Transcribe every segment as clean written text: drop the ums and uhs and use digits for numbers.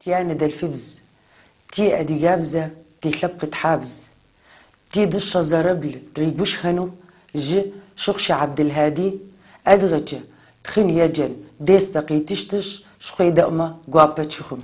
Тианэдэлъфыбз, ти адыгабзэ, ти лъэпкъ тхьабз. Ти дышъэ зэрэбл тыригушхонэу жьы Шыхъушэ Абдылхади адыгэкӏэ тхын еджэн дестэ къитыщтышъ, шъукъедэӏумэ гуапэ тщыхъун.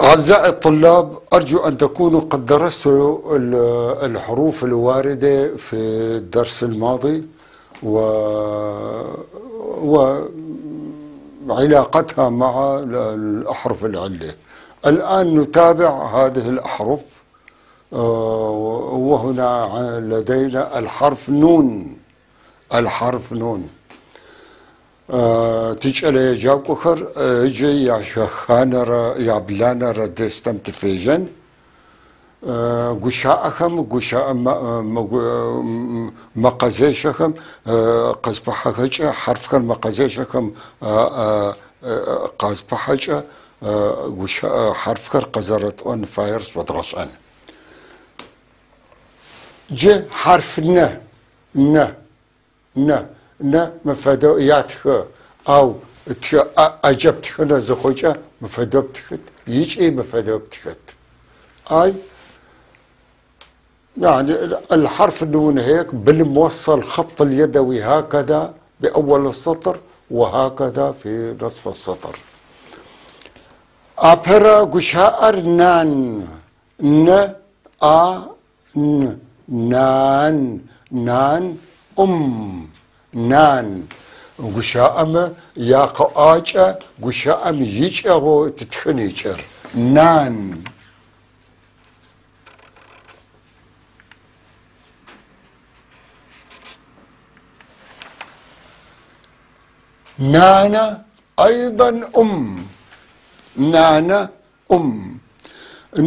أعزائي الطلاب، أرجو أن تكونوا قد درستوا الحروف الواردة في الدرس الماضي وعلاقتها مع الأحرف العلة. الآن نتابع هذه الأحرف، وهنا لدينا الحرف نون. الحرف نون тикӏэлэеджакӏохэр ыджы яханэрэ ябланэрэ дестэм тыфежьэн. Гущыӏэхэм гущыӏэ мэкъэзещэхэм къызпыхьэхэкӏэ, хьарфхэр мэкъэзещэхэм къазпыхьэкӏэ гущыӏэ хьарфхэр къызэрэтӏон фаер шъодгъэшӏэн. Джы хьарф н, н, н, н мыфэдэу ятхы, ау ӏэкӏэ птхынэу зыхъукӏэ мыфэдэу птхыт ыкӏи мыфэдэу птхыт. اي يعني الحرف النون هيك بالموصل خط اليدوي هكذا بأول السطر وهكذا في نصف السطر. أبرا قشاءر نان، ن أ ن، نان، نان أم، نان. قشاءم يا قاجة قشاءم يجأو تتخنيجر نان. نانا أيضا أم، نانا أم،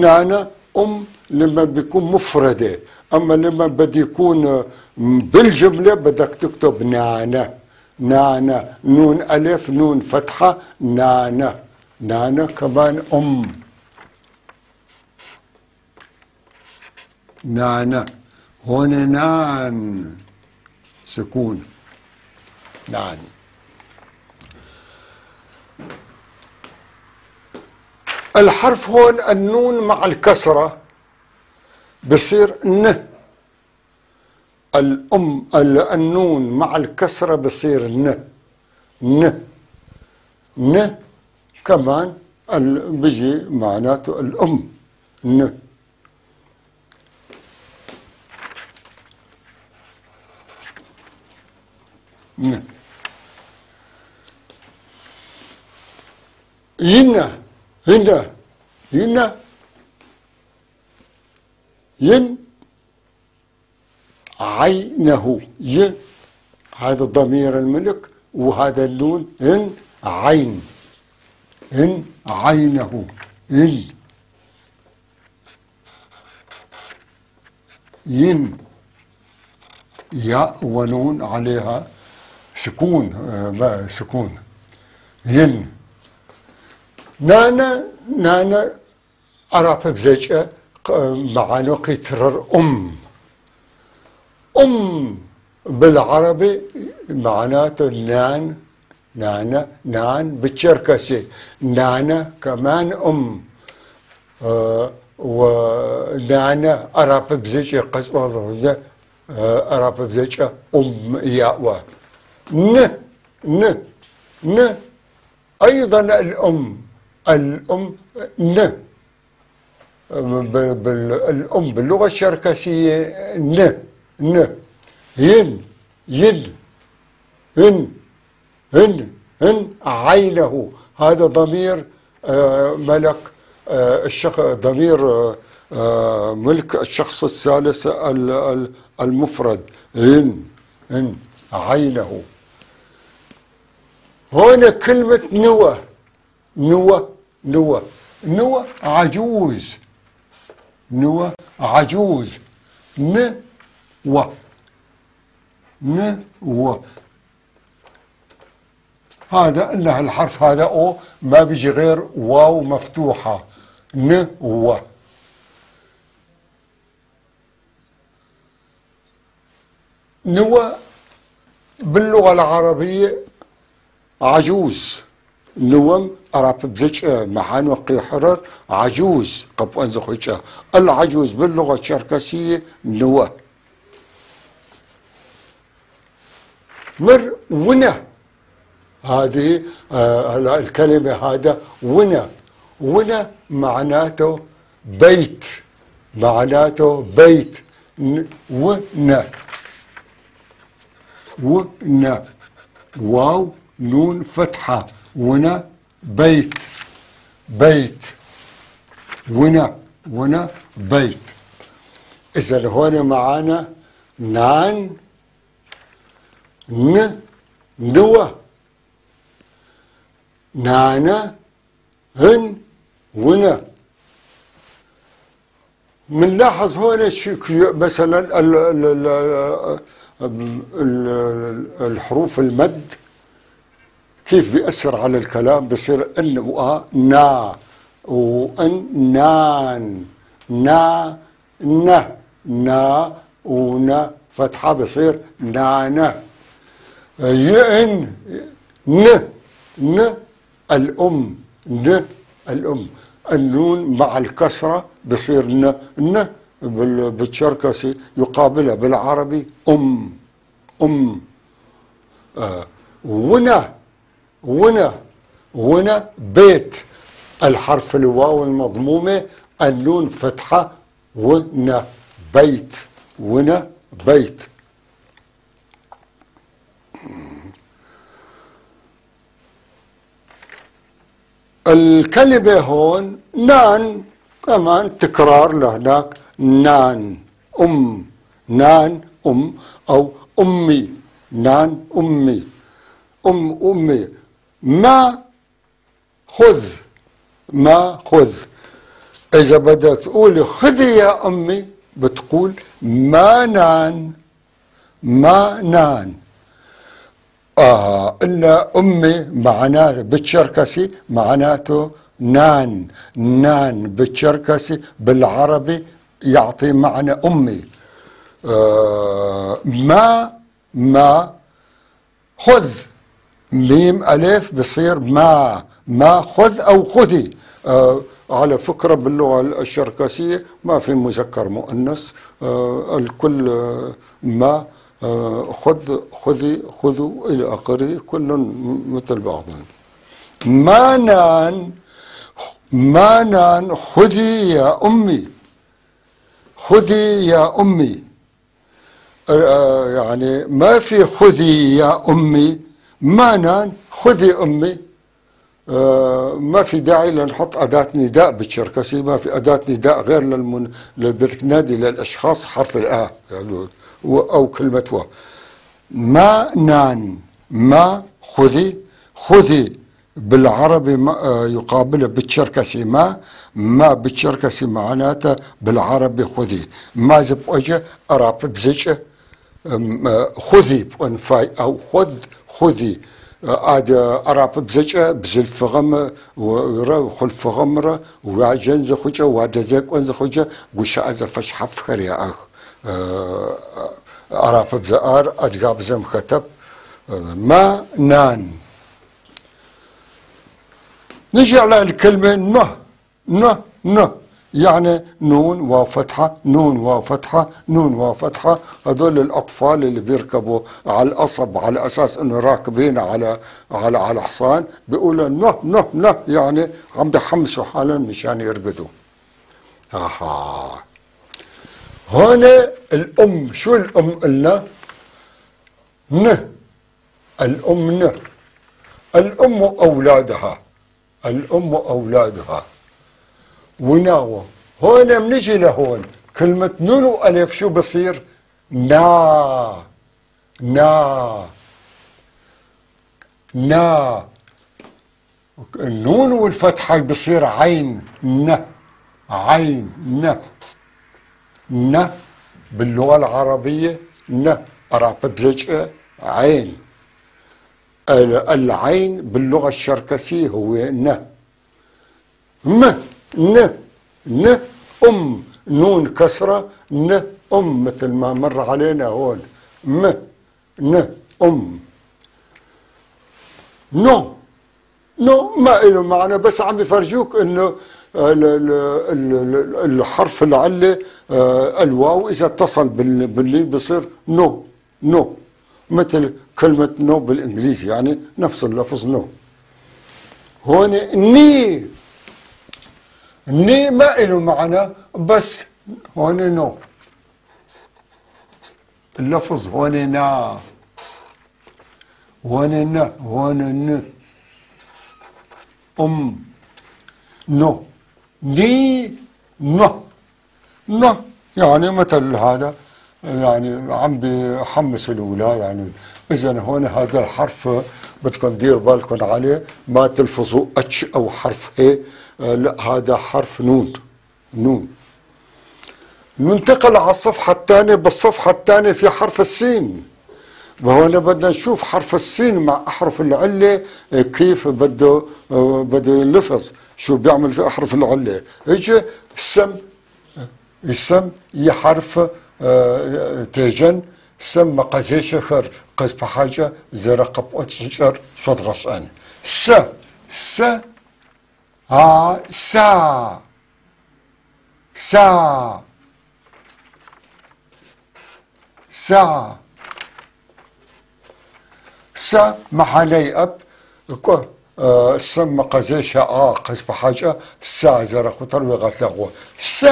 نانا أم لما بيكون مفردة، أما لما بدي يكون بالجملة بدك تكتب نانا، نانا نون ألف نون فتحة نانا، نانا كمان أم، نانا هون نان سكون نان. الحرف هون النون مع الكسرة بصير ن، الأم النون مع الكسرة بصير ن، ن، ن كمان بيجي معناته الأم ن. ن ين هنا هنا ين عينه ي، هذا ضمير الملك وهذا النون إن عين، إن عينه إن ين ياء ونون عليها سكون، ما سكون ين. نانا نانا عرف بزيجة معانو قيترر أم، أم بالعربي معناته نان، نانا نان بالشركسي نانا كمان أم، ونانا عرف بزيجة قصة عرف بزيجة أم ياء ن ن ن أيضا الأم، الأم ن الأم باللغة الشركسية ن ن ين ين إن إن إن عينه، هذا ضمير ملك الشخص، ضمير ملك الشخص الثالث المفرد إن إن عينه. هنا كلمة نوى، نوى نوى نوى عجوز، نوى عجوز ن و ن و. هذا إنه الحرف هذا أو ما بيجي غير واو مفتوحة، ن و. نوى باللغة العربية عجوز، نوم أراب بزج محان وقي حرر عجوز قب أنزخوشة. العجوز باللغة الشركسية نوى. مر ونه، هذه الكلمة هذا ونه، ونه معناته بيت، معناته بيت. ونه ونه واو نون فتحة، ونه بيت، بيت، ونه ونه بيت. إذا هون معانا نان ن نوى، نانا هن ونا. منلاحظ هون شو مثلا الحروف المد كيف بيأثر على الكلام، بصير ان وأ نا وان نان نا نا نا ونا فتحة بصير نانا. يئن ن ن الأم، ن الأم، النون مع الكسرة بصير ن ن بالشركسي يقابلها بالعربي أم أم. ونا ونا ونا بيت، الحرف الواو المضمومة النون فتحة ونا بيت، ونا بيت. الكلمة هون نان كمان تكرار لهناك، نان أم، نان أم أو أمي، نان أمي، أم أمي. ما خذ، ما خذ، إذا بدك تقولي خذي يا أمي بتقول ما نان، ما نان. إلا أمي معناته بالشركسي معناته نان، نان بالشركسي بالعربي يعطي معنى أمي. ما ما خذ، ميم ألف بصير ما، ما خذ أو خذي. على فكرة باللغة الشركسية ما في مذكر مؤنث، الكل ما خذ خذي خذوا إلى آخره، كل مثل بعض. ما نان، ما نان خذي يا أمي، خذي يا أمي. يعني ما في خذي يا أمي، ما نان خذي أمي. ما في داعي لنحط أداة نداء بالشركسي، ما في أداة نداء غير بدك تنادي للأشخاص حرف الآ يعني أو كلمة و. ما نان، ما خذي، خذي بالعربي يقابله بالشركسي ما، ما بالشركسي معناته بالعربي خذي. ما زبوجة أراب بزجة خذي بأنفاي أو خذ خذي. عاد أراب بزجة بزلفغم وخلفغمرة وعجن زخوجة وعدزك وانزخوجة وش أزفش حفخر يا أخ. أراب بزار أدقاب زم خطب ما نان. نجي على الكلمة نه، نه نه، يعني نون وفتحة، نون وفتحة، نون وفتحة. هذول الأطفال اللي بيركبوا على القصب على أساس إنه راكبين على على على حصان بيقولوا نه نه نه، يعني عم بحمسوا حالهم مشان يرقدوا. أها هون الأم، شو الأم قلنا؟ نه، الأم نه، الأم وأولادها، الأم وأولادها. وناوة هون بنجي لهون كلمة نون وألف شو بصير؟ نا نا نا. النون والفتحة بصير عين، ن عين ن ن باللغة العربية ن أراب بزجأة عين. العين باللغة الشركسية هو ن. م ن ن أم، نون كسرة ن أم، مثل ما مر علينا هون. م ن أم. نو نو ما له معنى، بس عم يفرجوك انه الحرف العلة الواو اذا اتصل باللين بصير نو نو، مثل كلمة no بالانجليزي، يعني نفس اللفظ no. هون ني ني ما له معنى، بس هون نو، اللفظ هون نا، هون ن، هون ن أم نو ني نو نو، يعني مثل هذا، يعني عم بحمس الأولى. يعني إذا هون هذا الحرف بدكم دير بالكم عليه، ما تلفظوا اتش أو حرف هي، لا هذا حرف نون نون. ننتقل على الصفحة الثانية. بالصفحة الثانية في حرف السين، وهون بدنا نشوف حرف السين مع أحرف العلة كيف بده ينلفظ، شو بيعمل في أحرف العلة. اجى السم، السم يحرف تيجن سم قزيشخر قز بحاجة زرق بأتشجر شد غشان. س س ا سا سا سا س محلي أب سم قزيشة آ قز بحاجة سا زرق وتروي غتلغو. س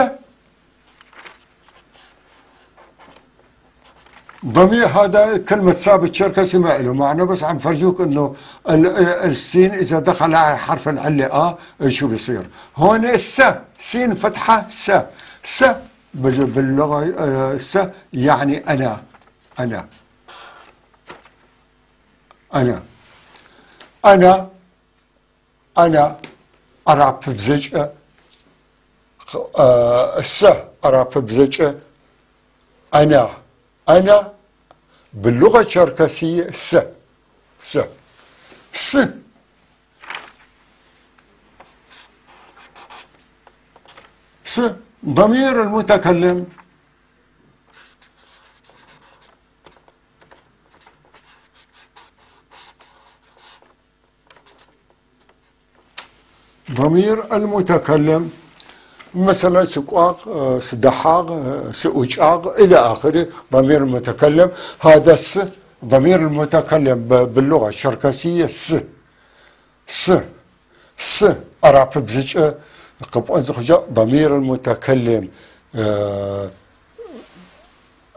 ضمير، هذا كلمة ثابت شركسي ما له معنى، بس عم فرجوك انه السين اذا دخل على حرف العلة ا شو بيصير. هون الس، سين فتحة س، س باللغة س يعني انا انا انا انا انا أراب بزجأة س أراب بزجأة انا أنا باللغة الشركسية س س س. س ضمير المتكلم، ضمير المتكلم مثلا سقاق، سدحاق، سؤجاق إلى آخره. ضمير المتكلم هذا س، ضمير المتكلم باللغة الشركسية س س س أراب بزج قب ضمير المتكلم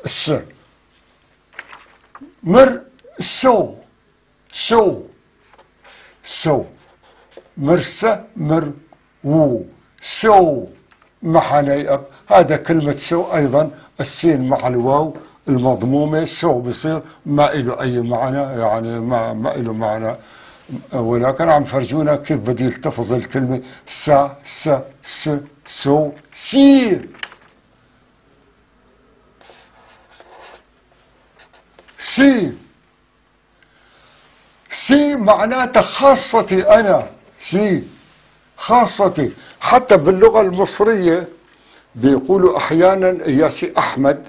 س. مر سو سو سو مرس مر وو سو محني أب. هذا كلمة سو أيضا السين مع الواو المضمومة سو بصير ما له أي معنى، يعني ما له معنى، ولكن عم فرجونا كيف بدي يلتفظ الكلمة سا س س سو سي سي سي معناتها خاصتي أنا، سي خاصتي. حتى باللغة المصرية بيقولوا أحيانا يا سي أحمد،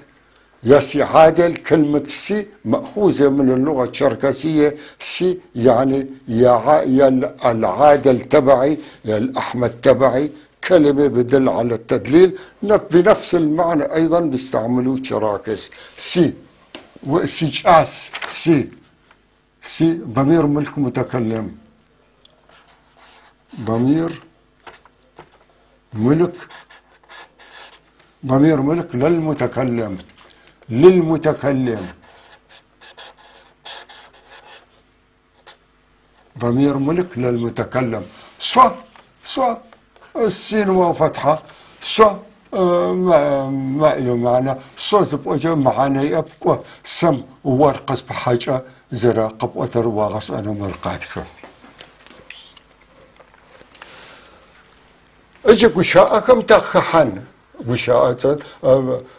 يا سي عادل. كلمة سي مأخوذة من اللغة الشركسية، سي يعني يا العادل تبعي، يا الأحمد تبعي، كلمة بدل على التدليل. بنفس المعنى أيضا بيستعملوا شراكس. سي وسي سي سي ضمير ملك متكلم، ضمير ملك، ضمير ملك للمتكلم، للمتكلم، ضمير ملك للمتكلم. سوا سوا السين واو فتحة سوا ما له معنى. سوا زبوجة معنى يبقى سم وورقس بحاجة زرا قبوتر واغس أنا مرقاتك. اجا قشاءكم تخحن قشاء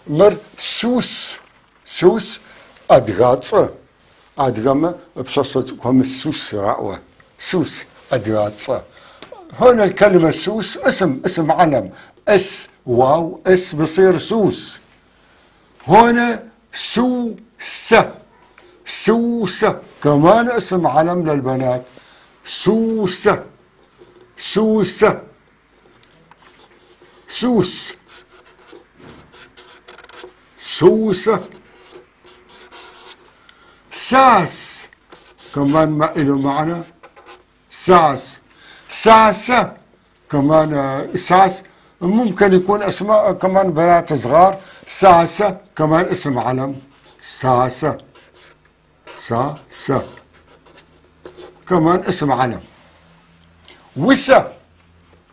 مر سوس سوس أدغاص أدغمة بشاشتكم السوس رأوة سوس أدغاتصة. هنا الكلمة سوس اسم علم، اس واو اس بصير سوس. هنا سوسة، سوسة كمان اسم علم للبنات، سوسة سوسة سوس سوسة. ساس كمان ما إله معنى، ساس ساسة كمان، ساس ممكن يكون اسماء كمان بنات صغار، ساسة كمان اسم علم، ساسة ساسة كمان اسم علم. وسة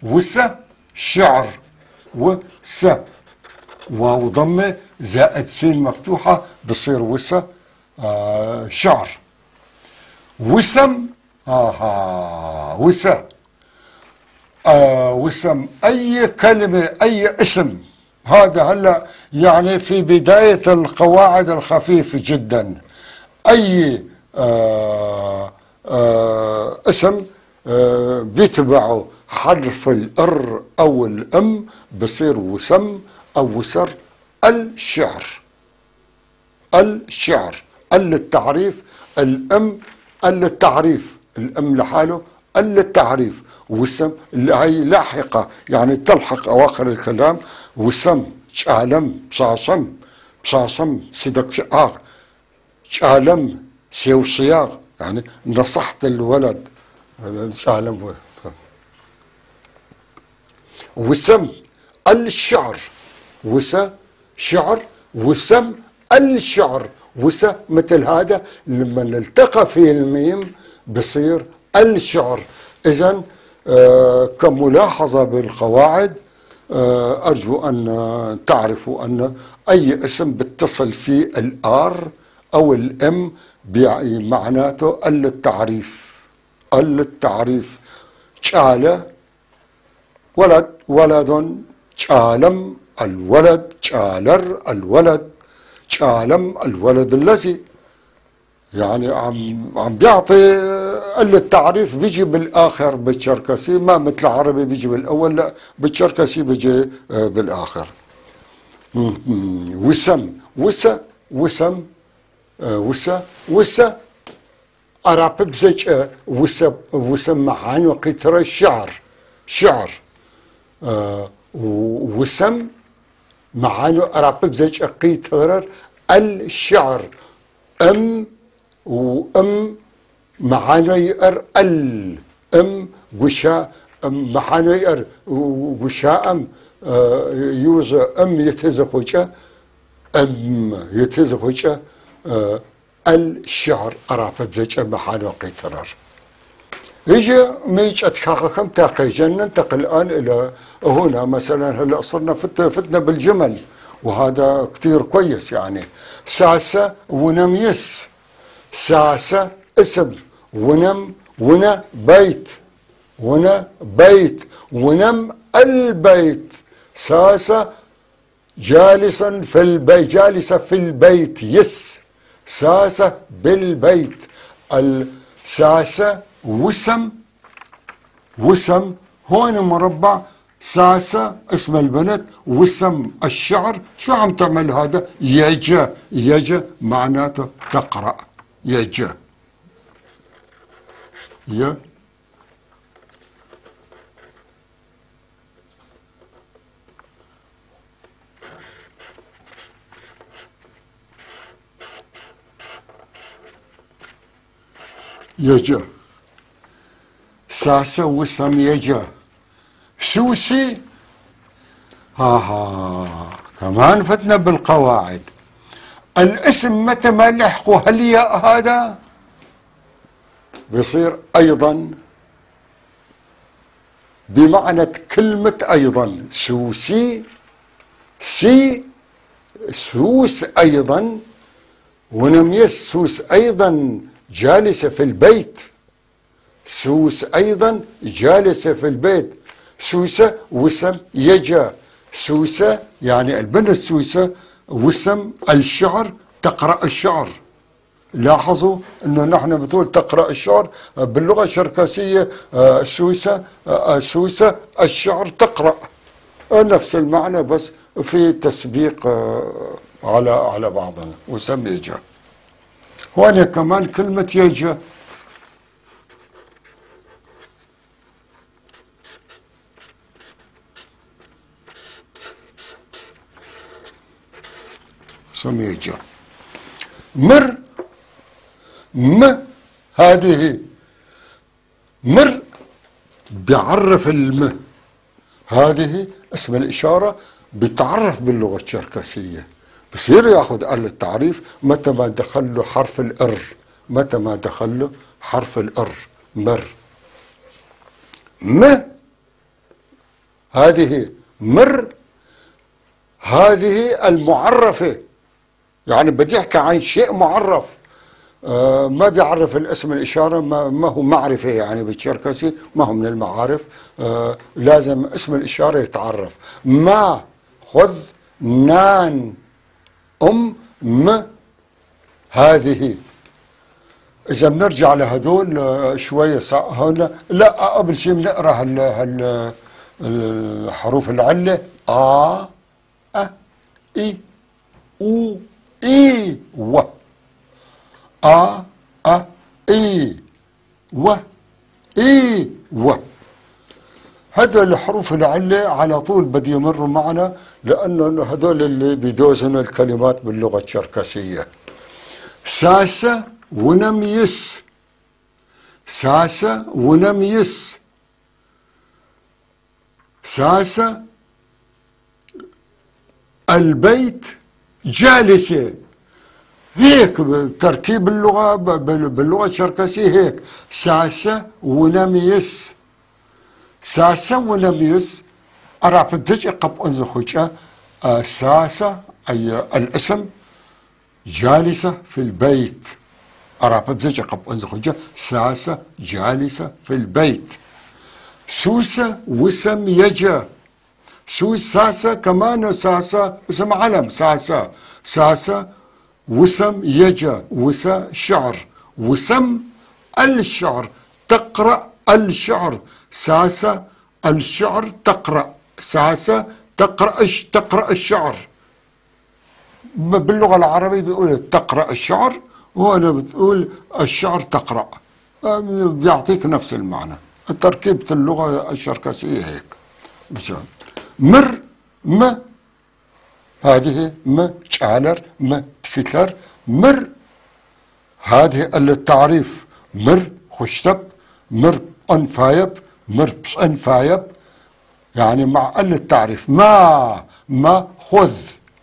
وسة شعر، وسة واو ضمة زائد سين مفتوحة بصير وسة شعر. وسم وسة وسم أي كلمة أي اسم. هذا هلا يعني في بداية القواعد الخفيف جدا. أي اسم بيتبعه حرف الأر أو الأم بصير وسم أو وسر. الشعر، الشعر التعريف، الأم التعريف، الأم لحاله التعريف، وسم اللي هي لاحقة يعني تلحق أواخر الكلام. وسم شالم شاشم شاشم سيدك شعار شالم سيوشياغ، يعني نصحت الولد شالم. وسم الشعر، وسا شعر، وسم الشعر، وسا مثل هذا لما نلتقى في الميم بصير الشعر. إذن كملاحظة بالقواعد أرجو أن تعرفوا أن أي اسم بتصل فيه الآر أو الإم معناته التعريف، التعريف. شالة ولد، ولد، شالم الولد، شالر الولد، شالم الولد الذي، يعني عم بيعطي التعريف بيجي بالاخر بالشركسي، ما مثل العربي بيجي بالاول، لا بالشركسي بيجي بالاخر. وسم وسا وسم وسا وسا أراببزج وسا وسم معان وقتر الشعر، شعر وسم معانو أراببزج قيتر الشعر. أم وأم معانو يقر ال أم قشا معانو يقر قشا أم يوز أم يتزخوجة أم يتزخوجة الشعر أراببزج معانو قيترر. يجي ميج أتحققهم تاقيجا. ننتقل الآن إلى هنا مثلا. هلا صرنا فتنا بالجمل وهذا كثير كويس. يعني ساسة ونميس، ساسة اسم، ونم ونا بيت، ونا بيت، ونم البيت. ساسة جالسا في البيت، جالسة في البيت، يس ساسة بالبيت. الساسة وسم، وسم هون مربع، ساسة اسم البنت، وسم الشعر. شو عم تعمل هذا؟ يجا، يجا معناته تقرأ، يجا ي يجا ساسة وسم يجا. سوسي ها كمان فتنا بالقواعد. الاسم متى ما لحقوا هالياء هذا بيصير أيضا بمعنى كلمة أيضا. سوسي سي سوس أيضا، ونميس سوس أيضا جالسة في البيت، سوس أيضا جالسة في البيت. سوسة وسم يجا، سوسة يعني البنت سوسة، وسم الشعر تقرأ الشعر. لاحظوا انه نحن بتقول تقرأ الشعر باللغة الشركسية، سوسة، سوسة الشعر تقرأ، نفس المعنى بس في تسبيق على بعضنا. وسم يجا. وأنا كمان كلمة يجا سميجا. مر م هذه مر بيعرف الم، هذه اسم الإشارة بيتعرف باللغة الشركسية، بصير ياخذ آلة التعريف متى ما دخل له حرف الإر، متى ما دخل له حرف الإر. مر م هذه مر هذه المعرفة، يعني بدي احكي عن شيء معرف، ما بيعرف الاسم الإشارة، ما هو معرفة يعني بالشركسي، ما هو من المعارف، لازم اسم الإشارة يتعرف. ما خذ نان أم م هذه. إذا بنرجع لهدول شوية هون، لا قبل شيء بنقرأ الحروف العلة آ أ إي أو إي و، آ أ إي و إي و. هذول الحروف العلة على طول بدي يمروا معنا، لأنه هذول اللي بيدوزنوا الكلمات باللغة الشركسية. ساسة ونم يس، ساسة ونم يس، ساسة البيت جالسة. هيك تركيب اللغة باللغة الشركسية هيك، ساسة ونم يس، ساسة ونم يس. أرى بدج قب أنزخوشة ساسة أي الاسم جالسة في البيت. أرى بدج قب أنزخوشة ساسة جالسة في البيت. سوسة وسم يجا، سوس ساسة كمان ساسة اسم علم، ساسة ساسة وسم يجا، وسا شعر، وسم الشعر تقرأ الشعر، ساسة الشعر تقرأ، ساسة تقرأ تقرأ الشعر. باللغة العربية بيقول تقرأ الشعر، وهنا بتقول الشعر تقرأ، بيعطيك نفس المعنى. تركيبة اللغة الشركسية هيك. مر م هذه م تشالر م تفتر مر هذه التعريف، مر خشتب، مر أنفايب، مر أنفايب، يعني مع التعريف. ما خذ،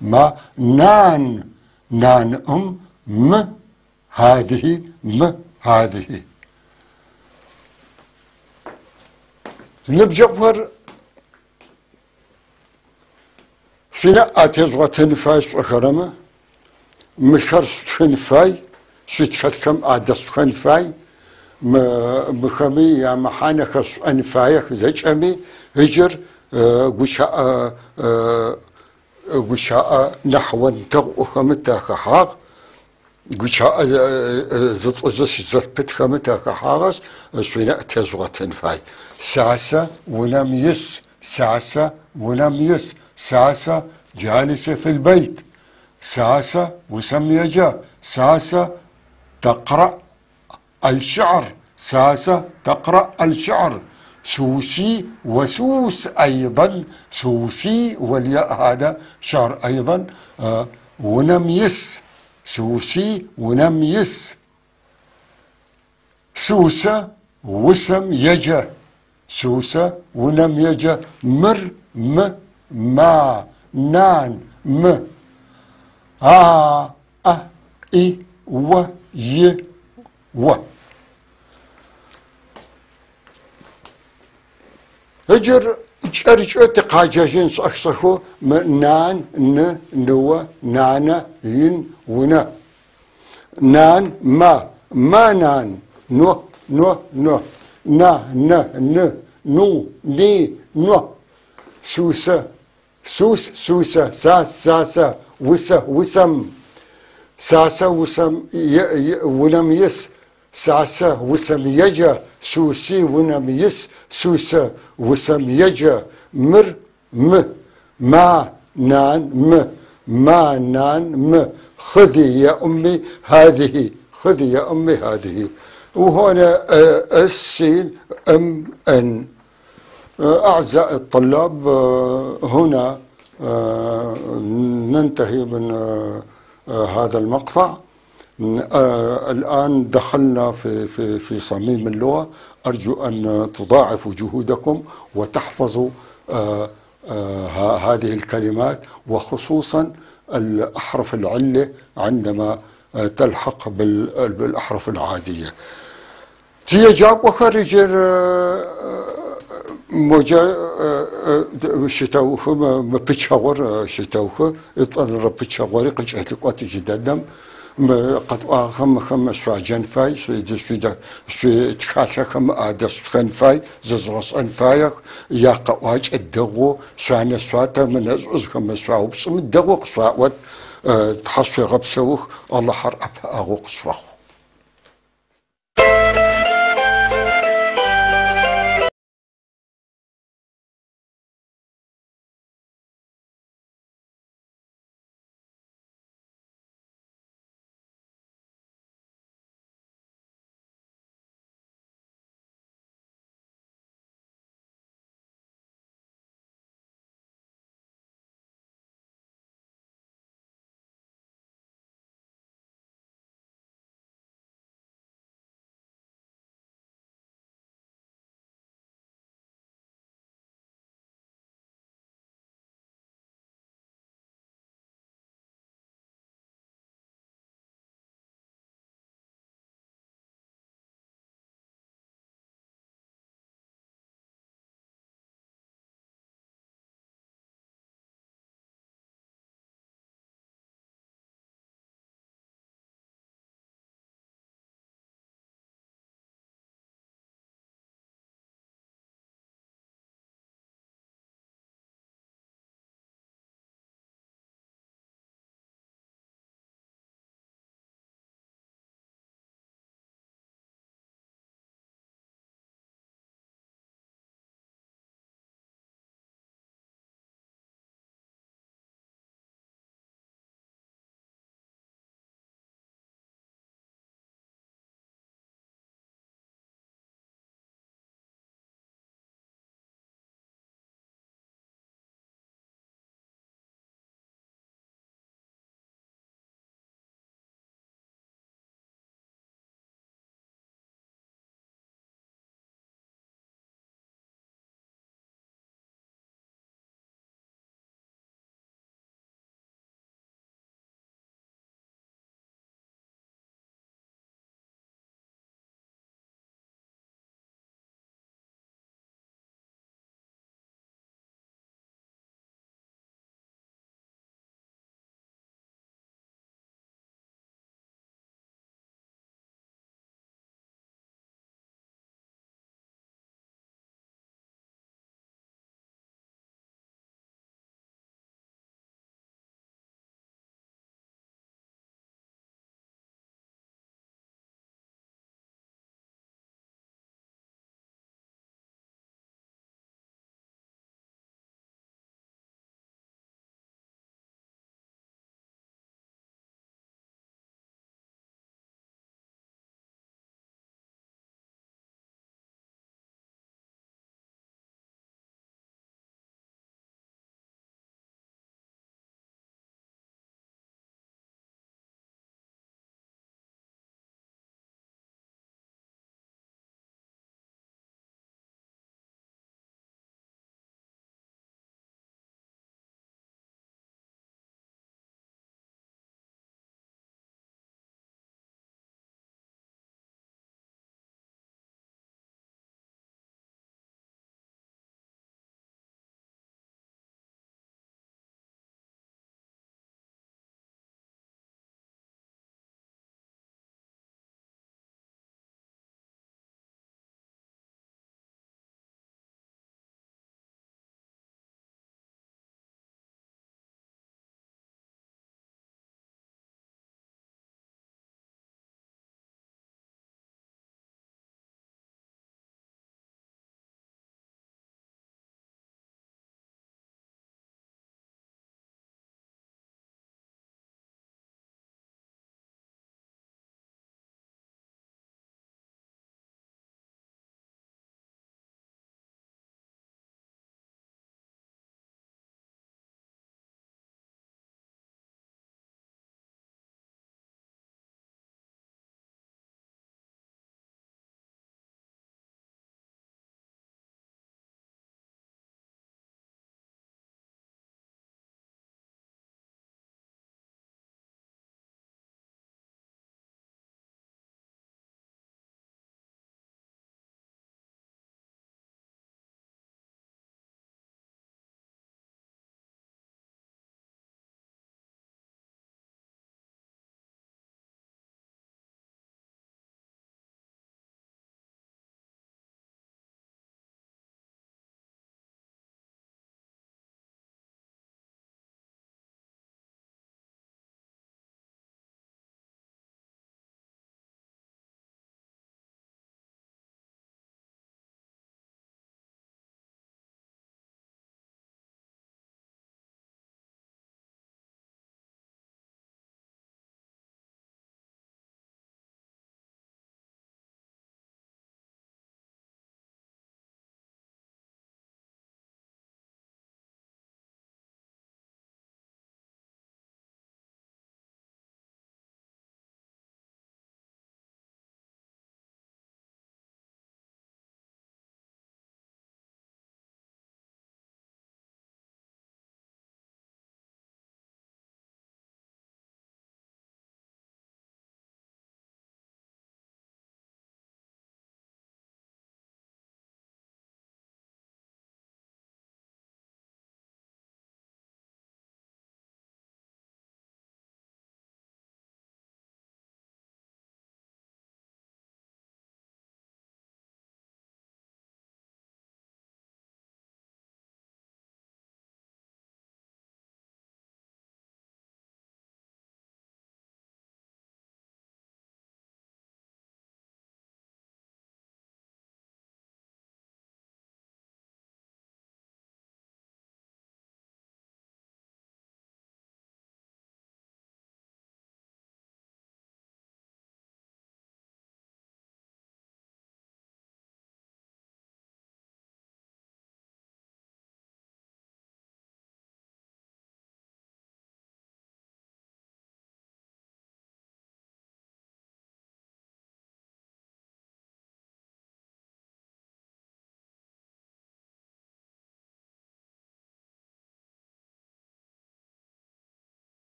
ما نان، نان أم م هذه م هذه. نبجبر فينا أتزغتن فاي سخرمة مشر سخن فاي شتخت كم عاد سخن فاي مخمي يا محانة خسن فاي زجأمي هجر غشاء غشاء نحو تغ خحاق غشاء زت أزش زت بتخمتا خحاقس شوينا أتزغتن فاي. ساسة ونم يس، ساسة ونم يس، ساسة جالسة في البيت، ساسة وسم يجا، ساسة تقرأ الشعر، ساسة تقرأ الشعر. سوسي وسوس أيضا، سوسي والياء هذا شعر أيضا، ونم يس، سوسي ونم يس. سوسة وسم يجا، سوسة ونم يجا. مر م ما نان م آ أ إي و ي و. هجر شرشو تقاجاجين أخصخو نان ن نو نانا ين ونا. نان ما ما نان نو نو نو نا ن ن نو ني نو. سوسة سوس سوسة ساس ساسة وسة وسم. ساسة وسم ونم يس ساسة وسم يجا سوسي ونم يس سوسة وسم يجا مر م ما نان م ما نان م. خذي يا أمي هذه، خذي يا أمي هذه. وهنا السين أم أن. أعزائي الطلاب، هنا ننتهي من هذا المقطع. الآن دخلنا في صميم اللغة. أرجو أن تضاعفوا جهودكم وتحفظوا هذه الكلمات، وخصوصا الأحرف العلة عندما تلحق بالأحرف العادية. تيجاك وخارج موجة شتاوخ ما بتشاور شتاوخ يطلع بتشاوري قد قد جدا قد خم خم شو جن فاي شو شو شو تخالش خم عادس خن فاي ززغص أن فايخ يا قواج الدغو شو أنا شو من أز خم شو بس من الدغو قصوت تحصي غبسوخ الله حر أب أغو قصوخ.